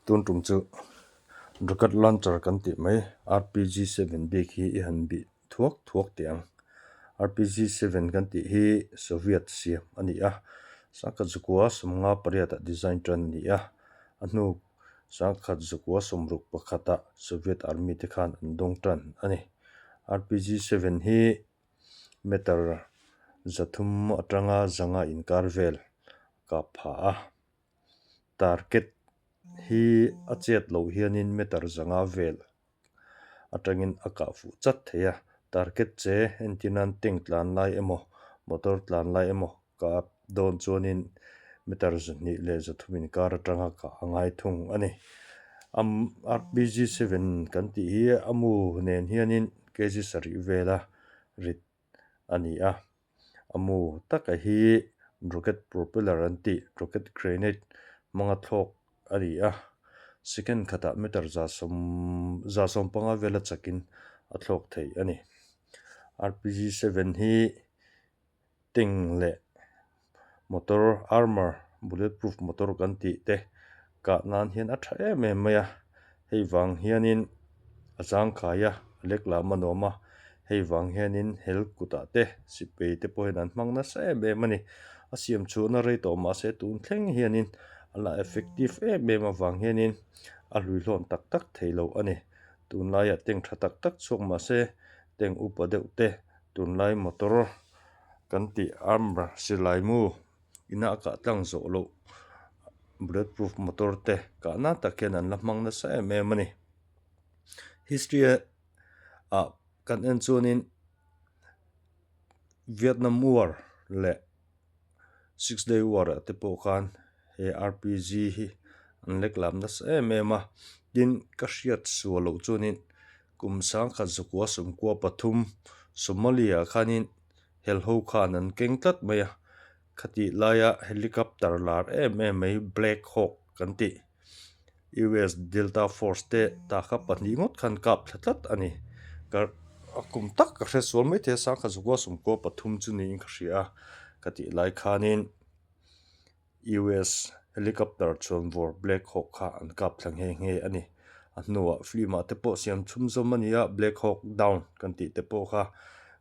Tun tum chu rocket launcher kan tih mai rpg 7 bik hi i han bih thuak thuak teh ang. Rpg 7 kan tih hi Soviet siam a ni a, sangkhat zakua sawmnga pariatah design tan a ni a, a hnu sangkhat zakua sawmruk pakhatah Soviet army te khan an dawng tan a ni. Rpg 7 hi meter 300 atanga 500 inkar vel kap pha a. Target hi a chet loh hianin meter 500 vel atangin a kah fuh chat thei a, target che entir nan tank tlan lai emaw motor tlan lai emaw kap dawn chuanin meter 230 inkar atanga kah a ngai thung a ni. Rpg 7 kan tih hi a mu nen hianin kg sarih vela rit a ni a, a mu taka hi rocket propeller an tih rocket grenade hmanga thlawk a ni a, second khatah meter 175 vela chakin a thlawk thei a ni. Rpg 7 hi tank leh motor armour bullet proof motor kan tih te kah nan hian a tha em em mai a, hei vang hianin a zangkhai a, a lek lam a nuam a, hei vang hianin hel kutah te sipei te pawhin an hmang nasa em em a ni. A siam chhuahna rei tawh mahse tun thleng hianin a la effective em em avang hianin a hluihlawn tak tak thei lo a ni. Tunlaiah tank tha tak tak chhuak mahse tank upa deuh te tunlai motor kan tih armour silai mu ina a kah tlang zawh loh bullet proof motor te kah nan tak hian an la hmang nasa em em a ni. History ah kan en chuanin Vietnam war leh Six Day war ah te pawh khan he rpg hi an lek lam nasa em em a, tin ka hriat sual loh chuanin kum 1993 Somalia ah khanin helho khan an keng tlat mai a, khatih laia helicopter lar em em mai Black Hawk kan tih US Delta Force te tah kha pahnih ngawt khan kap thla tlat a ni. Ka a kum tak ka hre sual mai thei a, 1993 chu niin ka hria a, ka tih lai khanin US helicopter chhuanvawr Black Hawk kha an kap thla nghe nghe a ni. A hnuah film ah te pawh siam chhum zawm a ni a, Black Hawk Down kan tih te pawh kha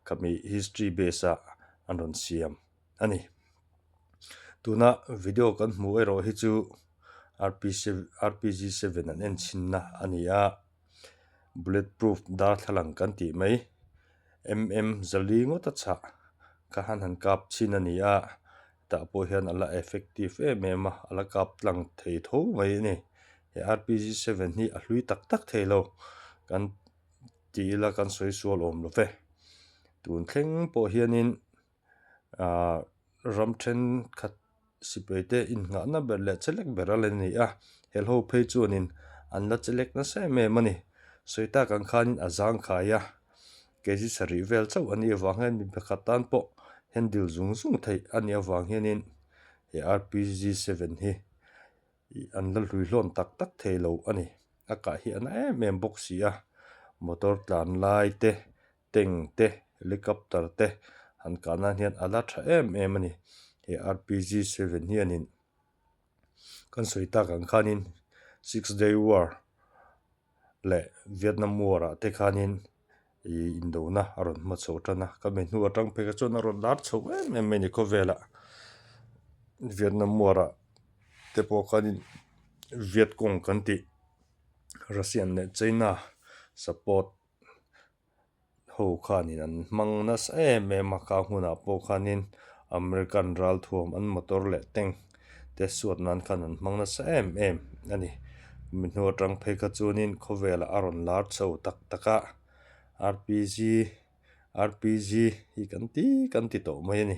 khami history base ah an rawn siam a ni. Tuna video kan hmuh erawh hi chu rpg 7 an en chhinna a ni a, bullet proof darthlalang kan tih mai mm zali ngawt a chhah kha han han kap chhin a ni a, tah pawh hian a la effective em em a, a la kap tlang thei tho mai a ni. He rpg 7 hi a hlui tak tak thei lo kan ti ila kan sawi sual awm lo ve. Tun thleng pawh hianin Ahh ram thenkhat sipai te innghahna ber leh chelek ber a la ni a, helho phei chuanin an la chelek nasa em em a ni. Sawi tak ang khanin a zangkhai a, kg sarih vel chauh a nih avang hian mi pakhat tan pawh handle zung zung theih a nih avang hianin he rpg 7 hi an la hluihlawn tak tak thei lo a ni. A kah hi a na em em bawk si a, motor tlan lai te Tank te, helicopter te han kah nan hian a la tha em em a ni. He rpg 7 hianin kan sawi tak ang khanin Six Day War leh Vietnam War ah te khanin ih indona a rawn hma chho tan a, ka mi hnu atang phei kha chuan a rawn lar chho em em mai a ni khawvelah. Vietnam War ah te pawh khanin Vietcong kan tih Russian leh China support ho khanin an hmang nasa em em a kang hunah pawh khanin American ralthuam an motor leh tank te suat nan khan an hmang nasa em em a ni. Mi hnu atang phei kha chuanin khawvelah a rawn lar chho tak tak a rpg rpg hi kan ti kan ti tawh mai a ni.